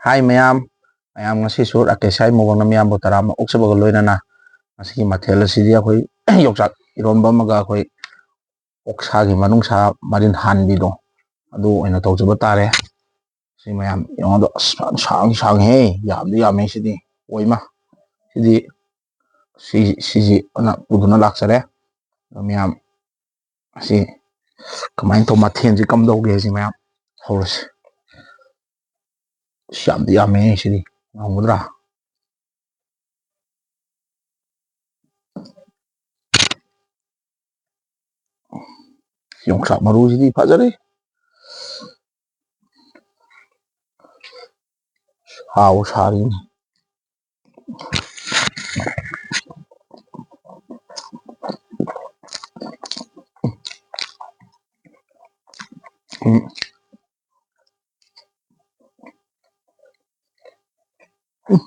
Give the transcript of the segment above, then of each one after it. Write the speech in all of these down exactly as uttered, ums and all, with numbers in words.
ꯍꯥꯏ ꯃꯌꯥꯝ, ꯃꯌꯥꯝ ꯉꯁꯤꯁꯨ ꯔꯥꯀꯦꯁ ꯍꯥꯏ ꯃꯣꯕꯥꯡꯅꯝ ꯏꯌꯥꯝꯕ ꯇꯔꯥꯃ ꯑꯣꯛꯆꯕꯒ ꯂꯣꯏꯅꯅ ꯉꯁꯤꯒꯤ ꯃꯊꯦꯜ ꯑꯁꯤꯗꯤ ꯑꯩꯈꯣꯏ ꯌꯣꯡꯆꯥꯛ ꯏꯔꯣꯟꯕ ꯑꯃꯒ ꯑꯩꯈꯣꯏ ꯑꯣꯛꯁꯥꯒꯤ ꯃꯅꯨꯡꯁꯥ ꯃꯔꯤꯟ ꯍꯥꯟꯕꯤꯗꯣ ꯑꯗꯨ ꯑꯣꯏꯅ ꯇꯧꯖꯕ ꯇꯥꯔꯦ꯫ ꯁꯤ ꯃꯌꯥꯝ ꯌꯦꯡꯉꯣꯗꯣ ꯑꯁ ꯐꯖꯅ ꯁꯥꯡꯗꯤ ꯁꯥꯡꯉꯤꯍꯦ, ꯌꯥꯝꯗꯤ ꯌꯥꯝꯃꯦ ꯁꯤꯗꯤ꯫ ꯑꯣꯏꯃ ꯁꯤꯗꯤ ꯁꯤ ꯁꯤꯁꯤ ꯑꯣꯏꯅ ꯄꯨꯗꯨꯅ ꯂꯥꯛꯆꯔꯦ꯫ ꯑꯗꯣ ꯃꯌꯥꯝ ꯑꯁꯤ ꯀꯃꯥꯏꯅ ꯇꯧ ꯃꯊꯦꯜꯁꯤ ꯀꯝꯗꯧꯒꯦ ꯁꯤ ꯃꯌꯥꯝ ꯍꯧꯔꯁꯤ꯫ ꯑꯁ ꯌꯥꯝꯗꯤ ꯌꯥꯝꯃꯦ ꯁꯤꯗꯤ꯫ ꯉꯝꯒꯗ꯭ꯔꯥ? ꯌꯣꯡꯆꯥꯛ ꯃꯔꯨꯁꯤꯗꯤ ꯐꯖꯔꯦ꯫ ꯁꯥꯎ ꯁꯥꯔꯤꯅꯤ꯫ ꯎꯝ꯫ ꯎꯝ꯫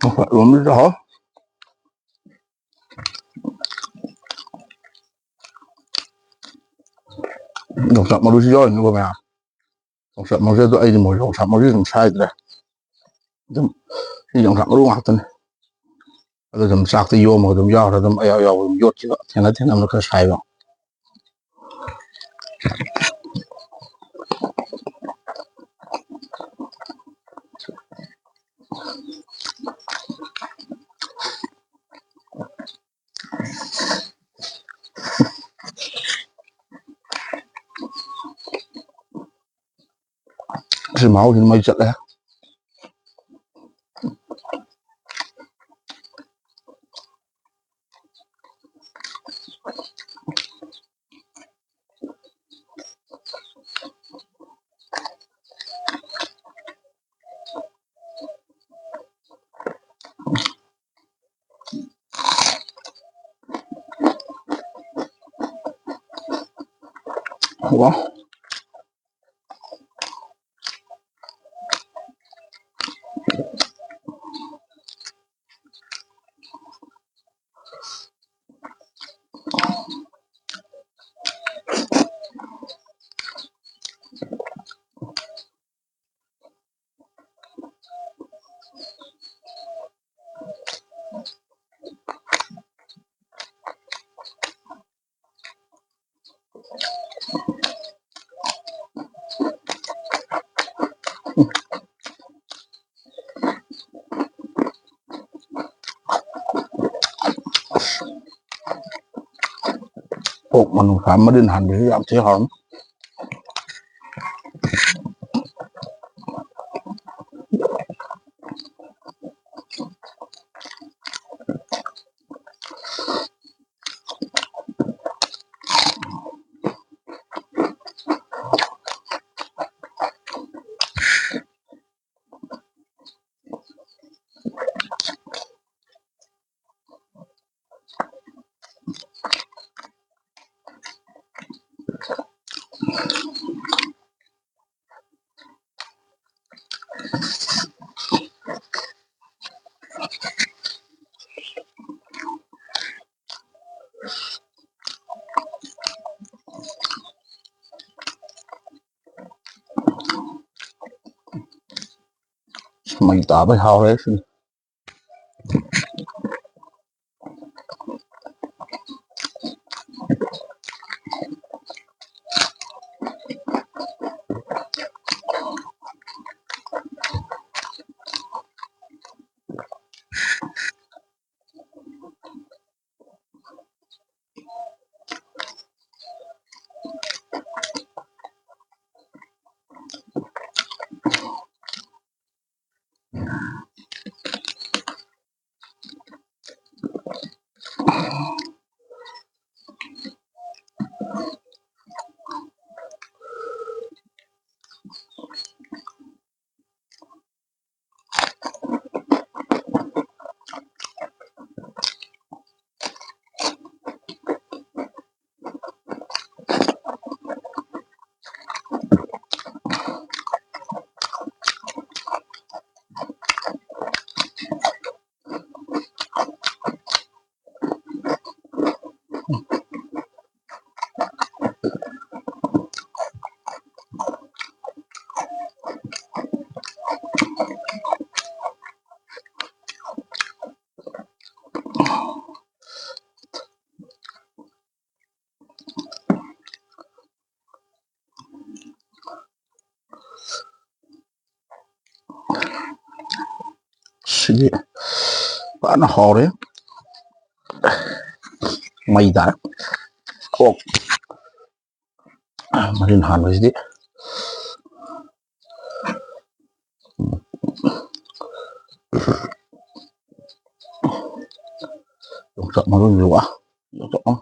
ꯌꯣꯡꯆꯥꯛ ꯏꯔꯣꯝꯕꯁꯤꯁꯨ ꯍꯥꯎ꯫ ꯌꯣꯡꯆꯥꯛ ꯃꯔꯨꯁꯨ ꯌꯥꯎꯔꯤꯅꯤꯀꯣ ꯃꯌꯥꯝ꯫ ꯌꯣꯡꯆꯥꯛ ꯃꯔꯨꯁꯦ ꯑꯗꯣ ꯑꯩꯗꯤ ꯃꯣꯏ ꯌꯣꯡꯆꯥꯛ ꯃꯔꯨꯁꯦ ꯑꯗꯨꯝ ꯁꯥꯏꯗ꯭ꯔꯦ꯫ ꯑꯗꯨꯝ ꯁꯤ ꯌꯣꯡꯆꯥꯛ ꯃꯔꯨ ꯉꯥꯛꯇꯅꯤ꯫ ꯑꯗꯨ ꯑꯗꯨꯝ ꯆꯥꯛꯇ ꯌꯣꯝꯃꯒ ꯑꯗꯨꯝ ꯌꯥꯎꯔ ꯑꯗꯨꯝ ꯑꯌꯥꯎ ꯌꯥꯎꯕ ꯑꯗꯨꯝ ꯌꯣꯠꯈꯤꯕ ꯊꯦꯡꯅ ꯊꯦꯡꯅꯕꯅ ꯈꯔ ꯁꯥꯏꯕ꯫ ꯁꯤ ꯃꯍꯥꯎꯁꯤꯗꯤ ꯃꯩ ꯆꯠꯂꯦ꯫ ꯋꯥ꯫ ꯑꯣꯛ ꯃꯅꯨꯡꯁꯥ ꯃꯔꯤꯟ ꯍꯥꯟꯕꯁꯨ ꯌꯥꯝ ꯊꯤ ꯍꯥꯎꯔꯝꯃꯤ꯫ ꯃꯩ ꯇꯥꯕꯩ ꯍꯥꯎꯔꯦ ꯁꯤꯗꯤ꯫ ꯁꯤꯗꯤ ꯐꯖꯅ ꯍꯥꯎꯔꯦ꯫ ꯃꯩ ꯇꯥꯔꯦ꯫ ꯑꯣꯛ ꯃꯔꯤꯟ ꯍꯥꯟꯕꯁꯤꯗꯤ꯫ ꯌꯣꯡꯆꯥꯛ ꯃꯔꯨꯁꯨ ꯋꯥ꯫ ꯌꯣꯡꯆꯥꯛ ꯃꯔꯨ꯫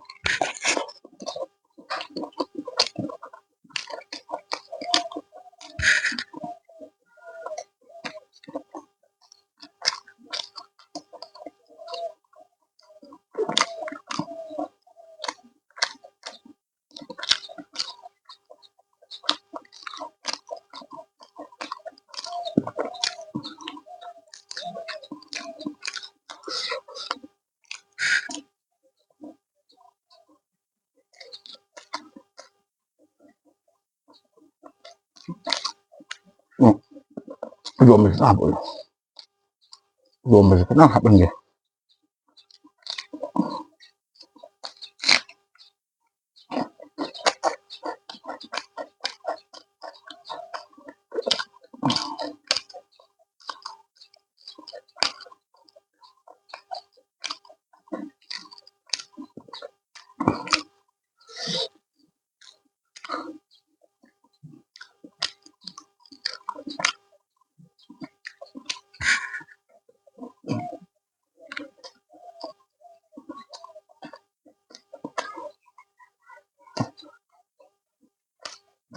ꯎꯝ꯫ ꯏꯔꯣꯝꯕꯁꯤ ꯆꯥꯕ ꯑꯣꯏꯅ꯫ ꯏꯔꯣꯝꯕꯁꯤ ꯈꯤꯇꯪ ꯍꯥꯞꯍꯟꯒꯦ꯫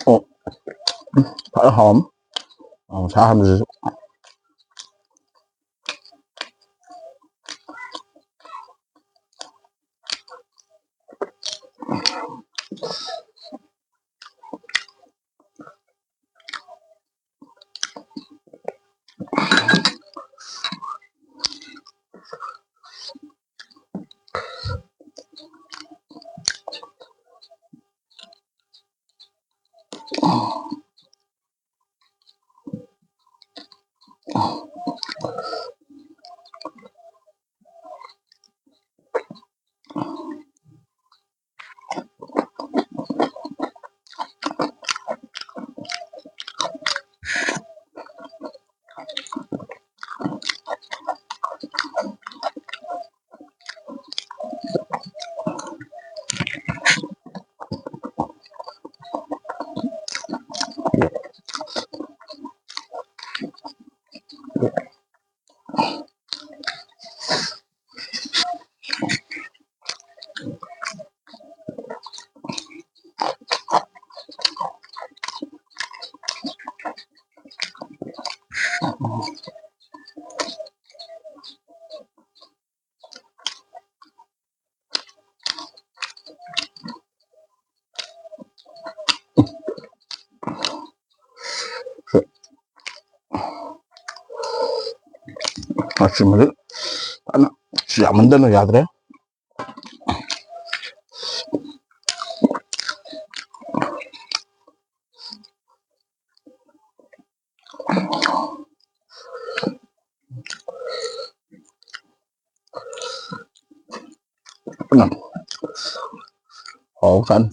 ꯑꯣ, ꯎꯝ, ꯐꯖꯅ ꯍꯥꯎꯔꯝꯃꯤ꯫ ꯑ, ꯁꯥ ꯍꯥꯏꯕꯁꯤꯁꯨ꯫ ꯑꯁꯤꯃꯗꯤ ꯐꯖꯅ ꯌꯥꯝꯃꯟꯗꯅ ꯌꯥꯗ꯭ꯔꯦ꯫ ꯍꯥꯎ ꯆꯥꯅꯤ꯫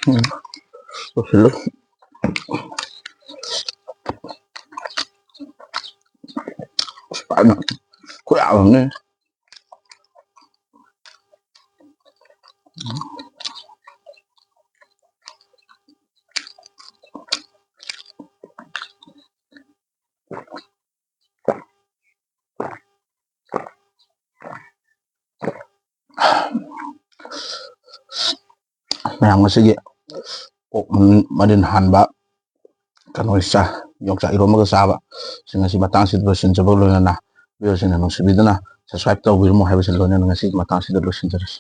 ꯎꯝ꯫ ꯂꯣꯏꯁꯤꯜꯂꯨ꯫ ꯑꯁ, ꯐꯖꯅ ꯈꯨꯌꯥꯝ ꯑꯃꯅꯦ꯫ ꯃꯌꯥꯝ, ꯉꯁꯤꯒꯤ ꯑꯣꯛ ꯃꯔꯤꯟ ꯍꯥꯟꯕ, ꯀꯩꯅꯣ ꯆꯥ-, ꯌꯣꯡꯆꯥꯛ ꯏꯔꯣꯝꯕꯒ ꯆꯥꯕ ꯁꯤꯡ ꯑꯁꯤ ꯃꯇꯥꯡꯁꯤꯗ ꯂꯣꯏꯁꯤꯟꯖꯕ ꯂꯣꯏꯅꯅ, ꯚꯤꯌꯨꯁꯤꯡꯅ ꯅꯨꯡꯁꯤꯕꯤꯗꯨꯅ subscribe ꯇꯧꯕꯤꯔꯝꯃꯣ ꯍꯥꯏꯕꯁꯤ ꯂꯣꯏꯅꯅ ꯉꯁꯤꯒꯤ ꯃꯇꯥꯡꯁꯤꯗ ꯂꯣꯏꯁꯤꯟꯖꯔꯁꯤ꯫